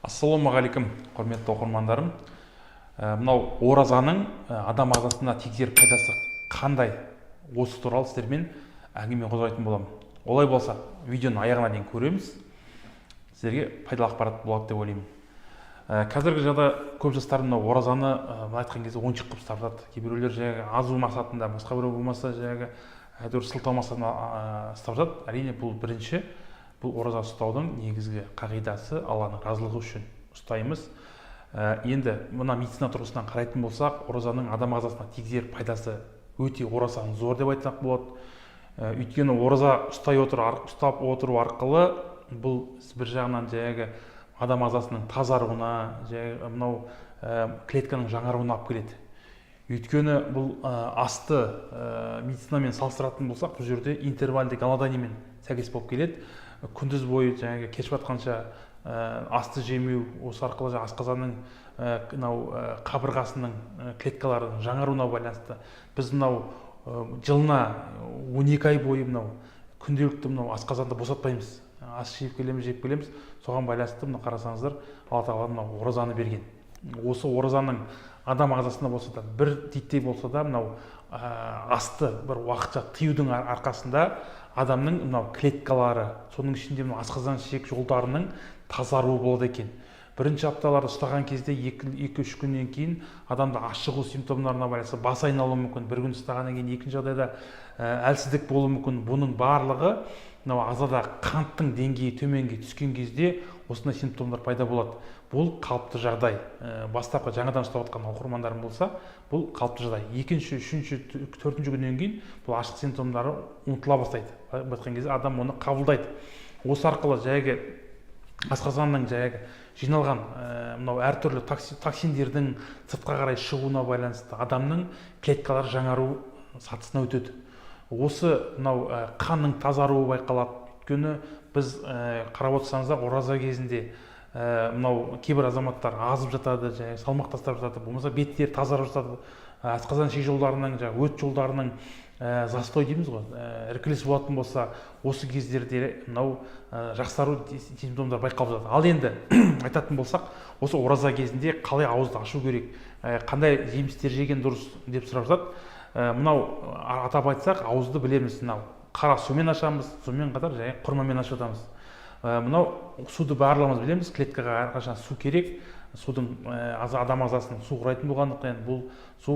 Ассалаумағалейкум, құрметті оқырмандарым! Мынау оразаның адам ағзасына тигізер пайдасы қандай, осы туралы сіздермен әңгіме қозғайтын боламын. Олай болса, видеоның аяғына дейін көреміз, сіздерге пайдалы ақпарат болады деп ойлаймын. Қазіргі жағдайда көп жастар мынау оразаны былай айтқан кезде ойыншық қылып ұстап жатады. Кейбіреулер жаңағы азу мақсатында, басқа біреу болмаса жаңағы әйтеуір сылтау мақсатында ұстап жатады. Әрине, бұл бірінші, бұл ораза ұстаудың негізгі қағидасы Алланың разылығы үшін ұстаймыз. Енді мына медицина тұрғысынан қарайтын болсақ, оразаның адам ағзасына тигізер пайдасы өте орасан зор деп айтсақ болады. Өйткені ораза ұстап отыру арқылы бұл бір жағынан жаңағы адам ағзасының тазаруына, жаңағы мынау клетканың жаңаруына алып келеді. Өйткені бұл асты медицинамен салыстыратын болсақ, бұл жерде интервальды голоданиемен сәйкес болып келеді. Күндіз бойы жаңағы кеш батқанша асты жемеу, осы арқылы жаңағы асқазанның мынау қабырғасының клеткаларының жаңаруына байланысты. Біз мынау жылына 12 ай бойы мынау күнделікті мынау асқазанды босатпаймыз, ас жеп келеміз, жеп келеміз. Соған байланысты мына қарасаңыздар, Алла Тағала мынау оразаны берген. Осы оразаның адам ағзасына болса да, бір титтей болса да, мынау асты бір уақытша тыюдың арқасында адамның мынау клеткалары, соның ішінде мынау асқазан ішек жолдарының тазаруы болады екен. Бірінші апталарды ұстаған кезде 2-3 күннен кейін адамда ашығу симптомдарына байланысты бас айналуы мүмкін. Бір күн ұстағаннан кейін екінші жағдайда әлсіздік болуы мүмкін. Бұның барлығы мынау ағзада қанттың деңгейі төменге түскен кезде осындай симптомдар пайда болады. Бұл қалыпты жағдай. Бастапқы жаңадан ұстап жатқан оқырмандарым болса, бұл қалыпты жағдай. Екінші, үшінші, төртінші күннен кейін бұл аштық симптомдары ұмытыла бастайды. Былай айтқан кезде, адам оны қабылдайды. Осы арқылы жаңағы асқазанның жаңағы жиналған мынау әртүрлі токсиндердің сыртқа қарай шығуына байланысты адамның клеткалары жаңару сатысына өтеді. Осы мынау қанның тазаруы байқалады. Өйткені біз қарап отырсаңыздар, ораза кезінде мынау кейбір азаматтар азып жатады, жаңағы салмақ тастап жатады, болмаса беттері тазарып жатады. Асқазан ішек жолдарының, жаңағы өт жолдарының застой дейміз ғой, іркіліс болатын болса, осы кездерде мынау жақсару симптомдар байқалып жатады. Ал енді айтатын болсақ, осы ораза кезінде қалай ауызды ашу керек, қандай жемістер жеген дұрыс деп сұрап жатады. Мынау атап айтсақ, ауызды білеміз, мынау қара сумен ашамыз, сонымен қатар және құрмамен ашып жатамыз. Мынау суды барлығымыз білеміз, клеткаға әрқашан су керек. Судың адам ағзасын су құрайтын болғандықтан, бұл су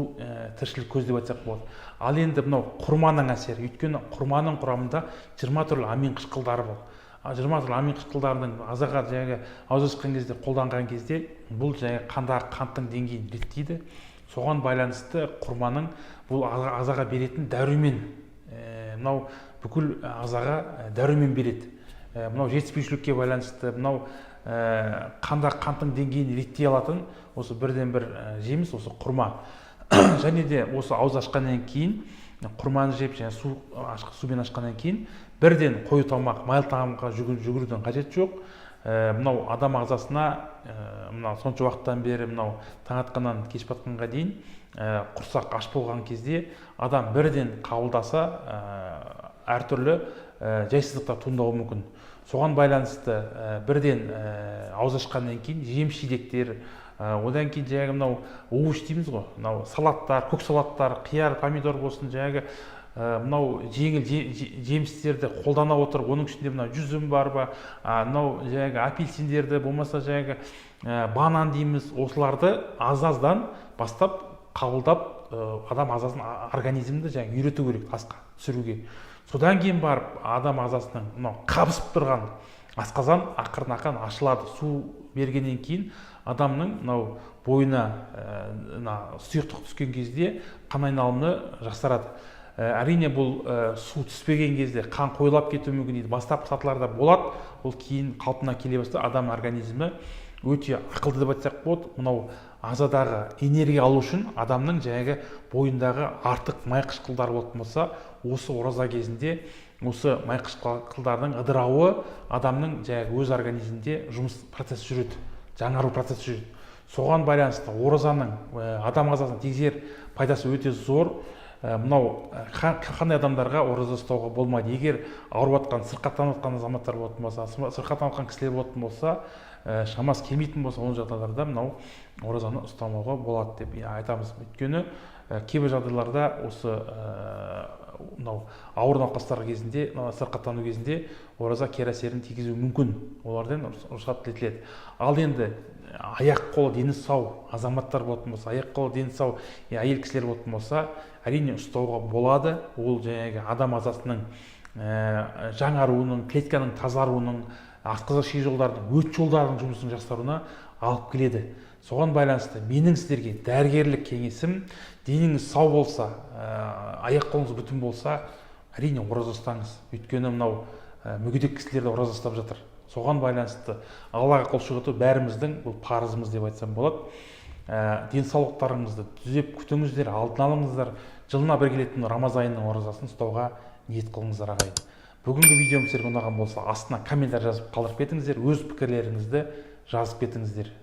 тіршілік көзі деп айтсақ болады. Ал енді мынау құрманың әсері. Өйткені құрманың құрамында 20 түрлі амин қышқылдары бар. 20 түрлі амин қышқылдарының ағзаға жаңағы ауыз ашқан кезде қолданған кезде, бұл жаңағы қандағы қанттың деңгейін реттейді. Соған байланысты құрманың бұл ағзаға беретін дәрумен, мынау бүкіл ағзаға дәрумен береді. Мынау жетіспеушілікке байланысты мынау қандағы қанттың деңгейін реттей алатын осы бірден бір жеміс осы құрма. Және де осы ауыз ашқаннан кейін құрманы жеп және сумен ашқаннан кейін бірден қою тамақ, майлы тағамға жүгірудің қажеті жоқ. Мынау адам ағзасына мынау сонша уақыттан бері мынау таң атқаннан кеш батқанға дейін құрсақ аш болған кезде адам бірден қабылдаса, әртүрлі жайсыздықтар туындауы мүмкін. Соған байланысты бірден ауыз ашқаннан кейін жеміс жидектер, одан кейін жаңағы мынау овощ дейміз ғой, мынау салаттар, көк салаттар, қияр, помидор болсын, жаңағы мынау жеңіл жемістерді қолдана отырып, оның ішінде мынау жүзім бар ба, мынау жаңағы апельсиндерді, болмаса жаңағы банан дейміз, осыларды аз аздан бастап қабылдап, адам ағзасын, организмді жаңағы үйрету керек асқа түсіруге. Содан кейін барып адам ағзасының мынау қабысып тұрған асқазан ақырын ақырын ашылады. Су бергеннен кейін адамның мынау бойына мына сұйықтық түскен кезде қан айналымы жақсарады. Әрине, бұл су түспеген кезде қан қоюлап кетуі мүмкін дейді. Бастапқы сатыларда болады, ол кейін қалпына келе бастайды. Адам организмі өте ақылды деп айтсақ болады. Мынау ағзадағы энергия алу үшін адамның жаңағы бойындағы артық май қышқылдары болатын болса, осы ораза кезінде осы май қышқылдардың ыдырауы, адамның жаңағы өз организмінде жұмыс процесі жүреді, жаңару процесі жүреді. Соған байланысты оразаның адам ағзасына тигізер пайдасы өте зор. Мынау қандай адамдарға ораза ұстауға болмайды? Егер ауырып жатқан, сырқаттанып жатқан азаматтар болатын болса, сырқаттанып жатқан кісілер болатын болса. шамасы келмейтін болса, ол жағдайларда мынау оразаны ұстамауға болады деп айтамыз. Өйткені кейбір жағдайларда осы мынау ауыр науқастар кезінде, мына сырқаттану кезінде ораза кері әсерін тигізуі мүмкін, олардан рұқсат етіледі. Ал енді аяқ қолы дені сау азаматтар болатын болса, аяқ қолы дені сау әйел кісілер болатын болса, әрине, ұстауға болады. Ол жаңағы адам ағзасының жаңаруының, клетканың тазаруының, асқазан ішек жолдарының, өт жолдарының жұмысының жақсаруына алып келеді. Соған байланысты менің сіздерге дәрігерлік кеңесім: деніңіз сау болса, аяқ қолыңыз бүтін болса, әрине, ораза ұстаңыз. Өйткені мынау мүгедек кісілер де ораза ұстап жатыр. Соған байланысты Аллаға құлшылық ету бәріміздің бұл парызымыз деп айтсам болады. Денсаулықтарыңызды түзеп күтіңіздер, алдын алыңыздар. Жылына бір келетін Рамазан айының оразасын ұстауға ниет қылыңыздар, ағайын. Бүгінгі видеом сіздерге ұнаған болса, астына комментарий жазып қалдырып кетіңіздер, өз пікірлеріңізді жазып кетіңіздер.